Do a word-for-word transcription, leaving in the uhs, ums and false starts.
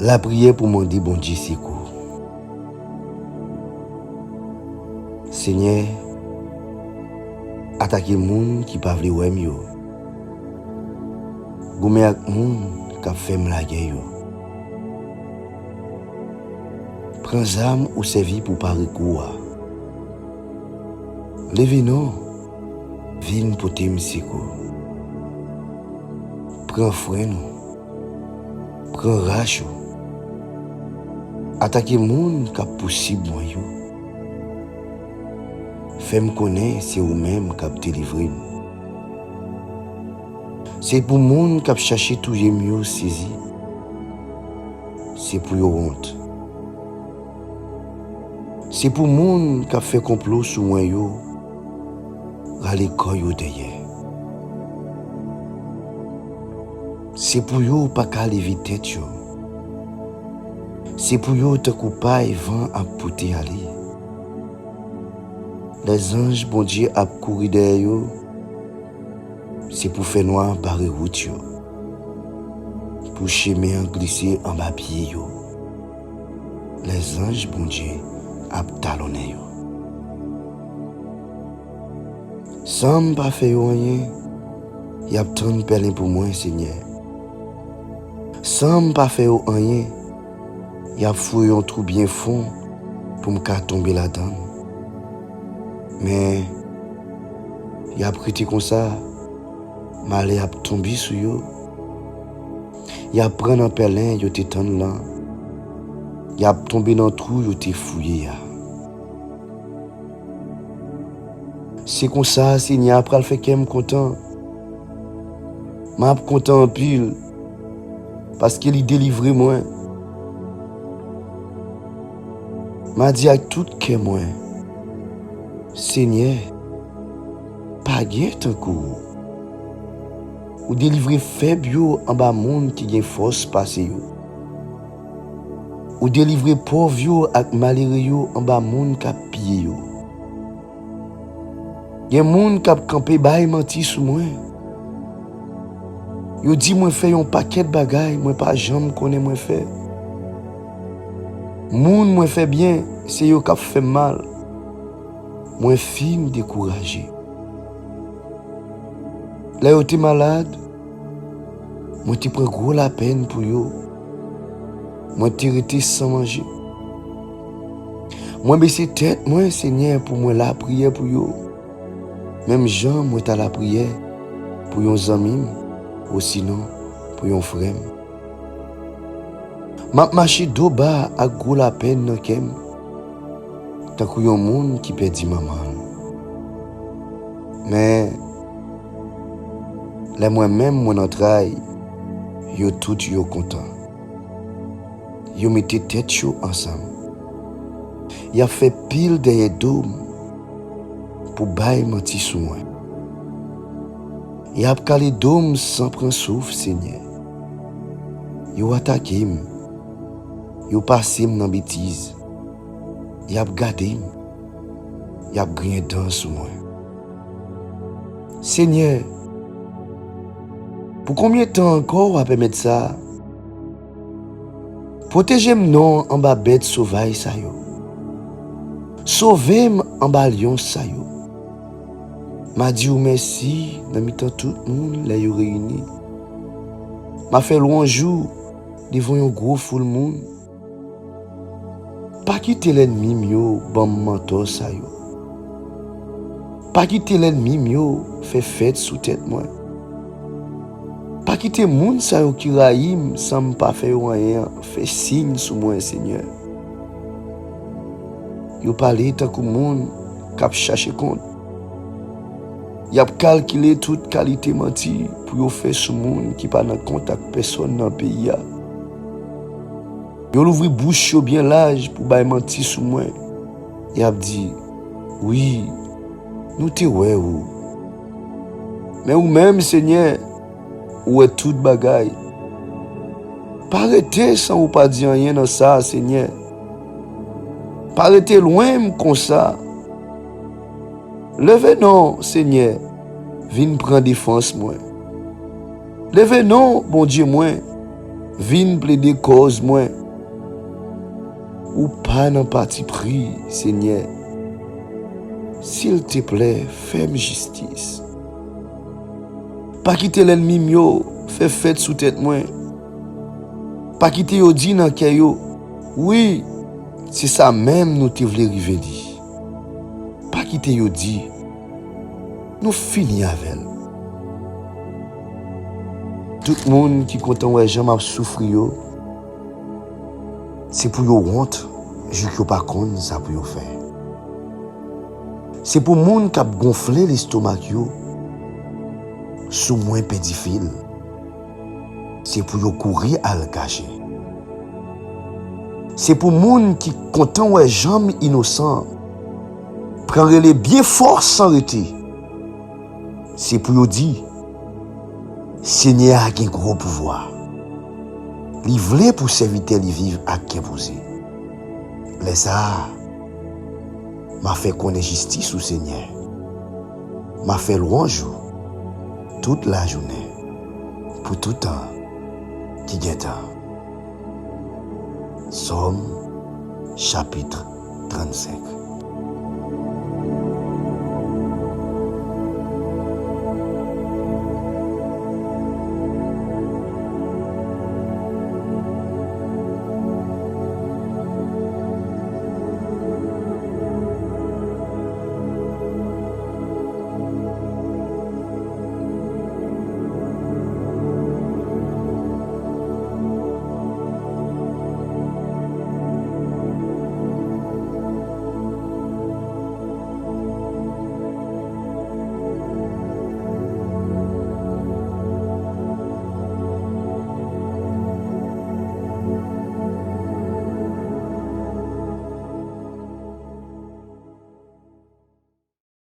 Lapriyè pou mande Bondye sekou. Senyè, atake moun ki pa vle wè m yo. Goumen ak moun k ap fè m lagè yo. Pran zam ou sèvi pou pare kou a. Leve non, vin pote m sekou. Pran frenn ou. Pran rach ou. Atake moun k ap pousib mwen yo. Fè m konnen se ou menm k ap delivre m. Se pou moun k ap chache touye m yo sezi. Se pou yo wont. Se pou moun k ap fè konplo sou mwen yo rale kò yo dèyè. Se pou yo pa ka leve tèt yo. Se pou yo tankou pay van ap pote ale. Lèzanj Bondye ap kouri dèyè yo, se pou fènwa bare wout yo, pou chemen an glise anba pye yo. Lèzanj Bondye ap talonnen yo. San m pa fè yo anyen, y ap tann pèlen pou mwen, Senyè. San m pa fè yo anyen, y ap foure yon twou byen fon pou m ka tonbe ladan l. Men, y ap rete konsa, malè ap tonbe sou yo. Y ap pran nan pèlen yo te tann lan. Y ap tonbe nan twou yo te fouye a. Se konsa, Senyè a pral fè kè m kontan. M ap kontan anpil, paske li delivre mwen. M a di ak tout kè mwen, Senyè, pa gen tankou ou. Ou delivre fèb yo anba moun ki gen fòs pase yo. Ou delivre pòv yo ak malere yo anba moun k ap piye yo. Gen moun k ap kanpe bay manti sou mwen. Yo di mwen fè yon pakèt bagay mwen pa janm konnen mwen fè. Moun mwen fè byen, se yo k ap fè m mal. Mwen fin dekouraje. Lè yo te malad, mwen te pran gwo lapèn pou yo. Mwen te rete san manje. Mwen bese tèt mwen, Senyè, pou mwen lapriyè pou yo, menm jan mwen ta lapriyè pou yon zanmi m, osinon pou yon frè m. M ap mache do ba ak gwo lapèn nan kè m, tankou yon moun ki pèdi manman l. Men, lè mwen menm mwen nan tray, yo tout yo kontan. Yo mete tèt yo ansanm. Y ap fè pil dèyè do m pou bay manti sou mwen. Y ap kale do m san pran souf, Senyè. Yo atake m. Yo pase m nan betiz. Y ap gade m. Y ap griyen dan sou mwen. Senyè, pou konbyen tan ankò w a pèmèt sa? Pwoteje m non anba bèt sovaj sa yo. Sove m anba lyon sa yo. M a di w mèsi nan mitan tout moun lè yo reyini. M a fè lwanj ou devan yon gwo foul moun. Pa kite lènmi m yo ban m mantò sa yo. Pa kite lènmi m yo fè fèt sou tèt mwen. Pa kite moun sa yo ki rayi m san m pa fè yo anyen an fè siy sou mwen, Senyè. Yo pale tankou moun k ap chache kont. Y ap kalkile tout kalite manti pou yo fè sou moun ki pa nan kont ak pèsonn nan peyi a. Yo louvri bouch yo byen laj pou bay manti sou mwen. Y ap di, "Wi, nou te wè ou." Men ou menm, Senyè, ou wè tout bagay. Pa rete san ou pa di anyen nan sa, Senyè. Pa rete lwen m konsa. Leve non, Senyè, vin pran defans mwen. Leve non, Bondye mwen, Vin plede kòz mwen. Ou pa nan patipri, Senyè. Silteplè, fè m jistis. Pa kite lènmi m yo fè fèt sou tèt mwen. Pa kite yo di nan kè yo, "Wi, se sa menm nou te vle rive li." Pa kite yo di, "Nou fini avè l." Tout moun ki kontan wè jan m ap soufri yo, se pou yo wont, jouk yo pa konn sa pou yo fè. Se pou moun k ap gonfle lestomak yo sou mwen pedi fil. Se pou yo kouri al kache. Se pou moun ki kontan wè jan m inosan pran rele byen fò san rete. Se pou yo di, "Senyè a gen gwo pouvwa. Li vle pou sèvitè li viv ak kè poze." Lè sa a, m a fè konnen jistis ou, Senyè. M a fè lwanj ou tout lajounen, pou tout tan ki gen tan. Sòm, chapit trannsenk.